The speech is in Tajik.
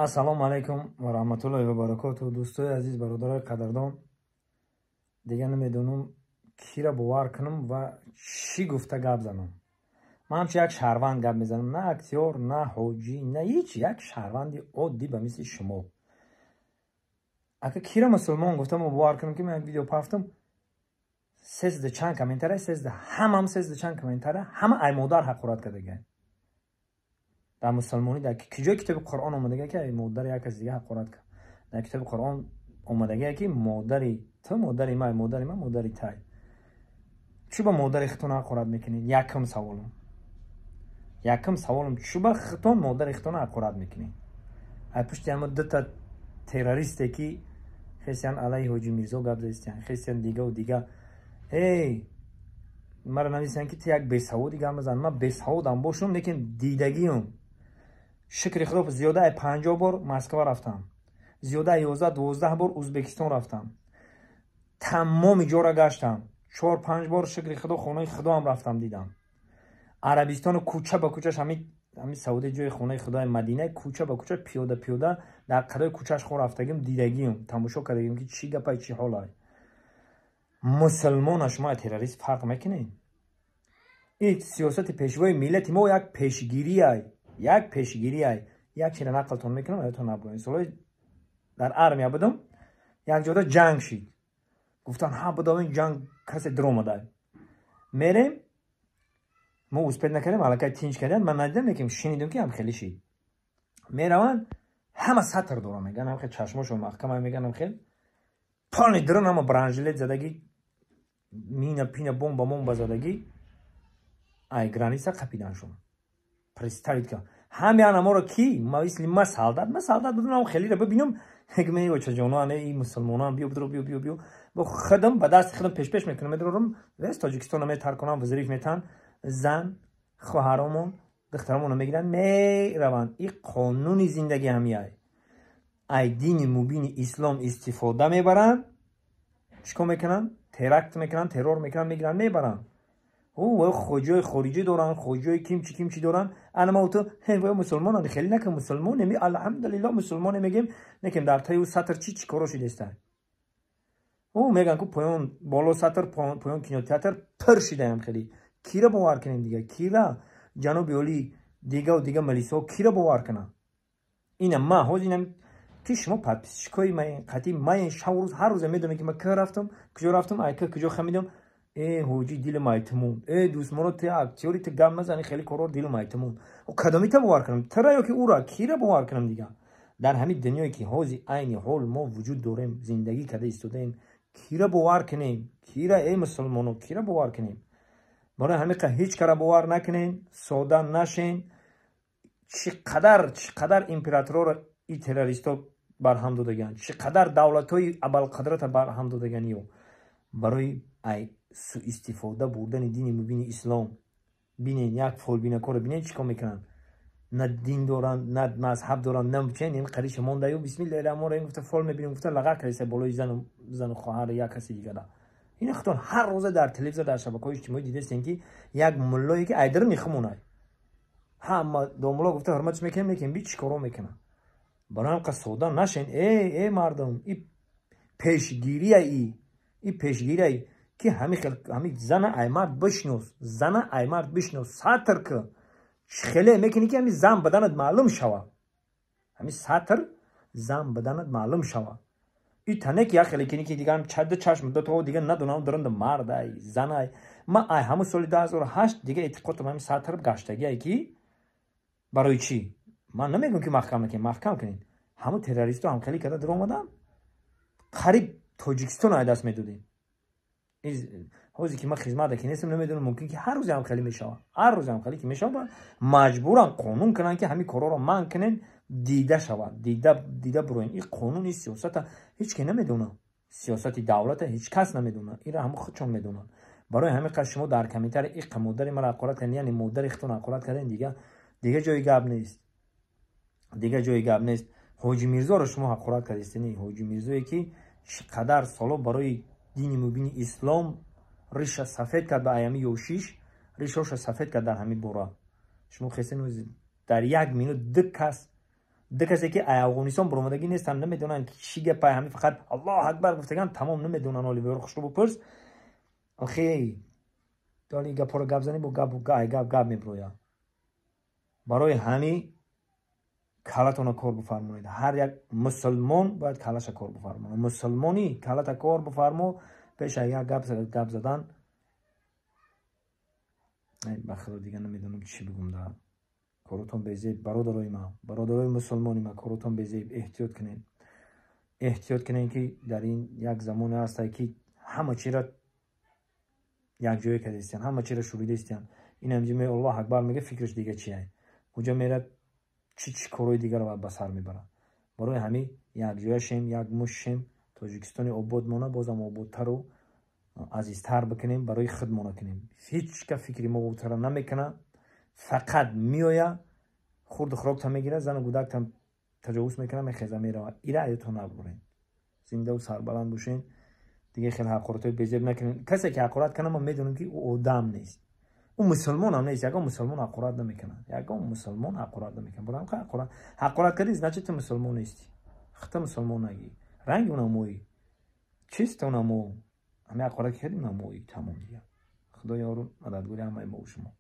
Ассалому алайкум ва раҳматуллоҳи ва баракотуҳ. Дӯстои азиз, бародарои қадрдон, дигар намедонам кира бовар кунам ва чӣ гуфта гап занам. Ман ҳамчун як шаҳрванд гап мезанам, на актёр, на ҳоҷӣ, на ҳеҷ, як шаҳрванди оддӣ ба мисли шумо. Ака, кира мусулмон гуфта мо бовар кунам, ки ман як видео пафтам, сезда чанд комментария, сезда ҳамам, сезда чанд комментария, ҳама ай модар ҳақорат кардагианд. Дар мусулмонӣ дар киҷои китоби Қуръон омадага, ки модари як каси дига ҳақорат кард? Дар китоби Қуръон омадагия, ки модари ту модари май, модари ман модари тай. Чӯ ба модари хитон ҳақорат мекунед? Якум саволум, якум саволум: чӯ ба хитон модари хитон ҳақорат мекунед? Ай пушти ҳама дута террористе, ки хестиян алайҳи Ҳоҷи Мирзо гап застиян, хестиян дигаву дига. Эй, мара нависиян, ки ту як бесаводи гап мезан. Ман бесаводам бошам, лекин дидагиюм. Шукри Худо, зиёда ай 50 бор Москва рафтам, зиёда ай 11-12 бор Узбекистон рафтам, тамоми ҷора гаштам, чор панҷ бор, шукри Худо, хонаи Худоам рафтам, дидам. Арабистону кӯча ба кӯчаш, ҳами Сауди, ҷои хонаи Худои Мадина, кӯча ба кӯча, пиёда пиёда дар қадои кӯчаш хо рафтагим, дидагиюм, тамошо кардагим, ки чӣ гапай, чӣ ҳолай. Мусулмона шумо террорист фарқ мекунед? Ин сиёсати пешвои миллати мо як пешгириай, як пешгириай. Як чиро нақлтон мекунам, аётон набурем. Солҳои дар армия будам, як ҷода ҷанг шид. Гуфтан, ҳа, будавин ҷанг, касе дуромадай. Мерем, мо успеть накардем, аллакай тинч кардем. Ман надидам, лекин шинидем, ки ҳам хеле шид. Мераванд, ҳама сатр дорам, меган, ҳам хел чашмошон маҳкама, меган, ҳам хел полный дрон, ҳама бронежилет задагӣ, мина пина, бомба момба задагӣ, ай граница қапиданшон. Представить кун, ҳамян аморо ки мисли ма солдат, ма солдат будам, хелиро бибинам, очаҷоно, ане и мусулмонан, биё, бидро, биё, биё, биё. Бо худам, ба дасти худам пешпеш мекунам, медорам, вес Тоҷикистона метарконам, взрыв метан, зан хоҳаромон, духтарамонро мегиранд, мераванд. И қонуни зиндагӣ ҳамияй. Ай дини мубини ислом истифода мебаранд, чӣ кор мекунанд? Теракт мекунанд, террор мекунанд, мегиранд, мебаранд. Хоҷои хориҷӣ доранд, хоҷои кимчи кимчи доранд. Ана ма ту вай мусулмонанд, хеле накун, мусулмонем, алҳамдулилло, мусулмоне мегем, некем дар таи ӯ сатр чӣ чӣ коро шидеста. Ӯ меган, ку поён боло сатр, поён кинотеатр пир шидаям. Хеле кира бовар кунем дига? Кира ҷаноби олӣ, дигаву дига милисҳо кира бовар кунанд? Ина ма ҳозир инам, ки шумо подписчикои маин, қатъи маин, шаву рӯз, ҳар рӯзе медонем, ки ма ка рафтам, куҷо рафтам, айка куҷо хамидам. Э, ҳоҷӣ, дилам айтимон, э, дӯстмоно, ту актёри, ту гап мазани, хеле корор, дилам айтимон. Кадомита бовар кунам, тира ё ки ура? Кира бовар кунам дига дар ҳамин дунёе, ки ҳозир айни ҳол мо вуҷуд дорем, зиндагӣ карда истодаем? Кира бовар кунем, кира, э мусулмоно, кира бовар кунем? Барои ҳамин ҳеҷ кара бовар накунен, сода нашен. Чӣ қадар, чӣ қадар императорро и террористҳо барҳам додагианд, чӣ қадар давлатҳои абалқадрата барҳам додагианд ё барои ай суистифода бурдани дини мубини ислом. Бинен, як фолбинакоро бинен, чӣ кор мекунанд. На дин доранд, на мазҳаб доранд, на чен ин қариша мондаю, бисмиллаҳи раҳмон раҳим гуфта, фол мебинем гуфта, лағар кардиса болои зану хоҳари як каси дигара. Ин худтон ҳар рӯза дар телевизор, дар шабакаҳои иҷтимоӣ дидастем, ки як муллое, ки айдара мехумонай, ҳама домулло гуфта ҳурматш мекунем, лекин би чӣ коро мекунад? Барои ҳам қад сода нашен, э э мардум. И пешгирия, и пешгирия, ки ҳами хел ҳами зана ай мард бишнос, зана ай мард бишнос, сатр ки хеле мекунӣ, ки ҳами зан баданат маълум шава, ҳами сатр зан баданат маълум шава. И тане ки як хеле кини, ки дигар ду чашм ду то дигар надонам дуранда мардай, занай. Ма ай ҳамун соли 2008 дига эътиқодам ҳами сатр гаштагиай, ки барои чӣ? Ман намегӯям, ки маҳкам накунед, маҳкам кунед. Ҳамун террористо ҳам хеле карда даромадан, қариб Тоҷикистон ай даст медодем. Ҳозе ки ман хизмат ки нестам, намедонам, мумкин ки ҳар рӯзе ҳам хеле мешавад. Ҳар рӯзе ҳам хеле ки мешавад, маҷбуран қонун кунанд, ки ҳамин корҳоро манъ кунен, дида шавад, дида дида буроен. Ин қонуни сиёсата ҳеҷ ке намедонад, сиёсати давлата ҳеҷ кас намедонад, инро ҳамун худшон медонанд. Барои ҳамин қадр шумо дар комментария иққа модари маро ҳақорат кардем, яъне модари худтон ҳақорат кардем, дига дига ҷои гап нест, дига ҷои гап нест. Ҳоҷи Мирзоро шумо ҳақорат кардистени, Ҳоҷи Мирзое, ки чӣ қадар соло барои дини мубини ислом риша сафед кард, ба аями ёшиш ришоша сафед кард. Дар ҳамин бора шумо хестен, дар як минут ду кас Ду касе ки Афғонистон баромадагӣ нестанд, намедонанд чӣ гапай, ҳами фақат Аллоҳ акбар гуфтаган, тамом, намедонанд. Оли вёр хушрӯ бипурс. Охи, доли гапҳоро гап занӣ, бо гап гап гап меброяд. Барои ҳами калатона кор бифармоед. Ҳар як мусулмон бояд калаша кор бифармонад. Мусулмонӣ, калата кор бифармо пеша як гап задан. Ба худо, дига намедонам чӣ бигум. Да коротон безеб, бародарои ман, бародарои мусулмони ман, коротон безеб. Эҳтиёт кунед, эҳтиёт кунед, ки дар ин як замоне ҳастае, ки ҳама чиро якҷоя кардастиян, ҳама чиро шурида. Ин ҳамҷи Аллоҳ акбар мега, фикраш дига чия, куҷо мерад, чӣ чӣ корҳои дигарро ба сар мебарад. Барои ҳамин якҷоя шем, як муш шем, Тоҷикистони ободмона бозам ободтару азизтар бикунем, барои худмона кунем. Ҳеҷ ка фикри мо тара намекунад, фақат меоя, хурду хӯрокта мегирад, зану кӯдактам таҷовуз мекунад, мехеза, меравад. Ира аётон набурен. Зиндаву сарбаланд бошен. Дига хеле ҳақоратҳои безеб накунем. Касе ки ҳақорат кунад, ман медонам, ки ӯ одам нест, ӯ мусулмонам нест. Ягон мусулмон ҳақорат намекунад, ягон мусулмон ҳақорат намекунад. Ҳақорат кардӣ, значит, ту мусулмон нестӣ, худта мусулмон нагӣ. Ранги унамоӣ, чист унамо, ҳами ҳақорат кардӣ, унамоӣ, тамом. Дига Худо ёру мададгори ҳамаи мо шумо.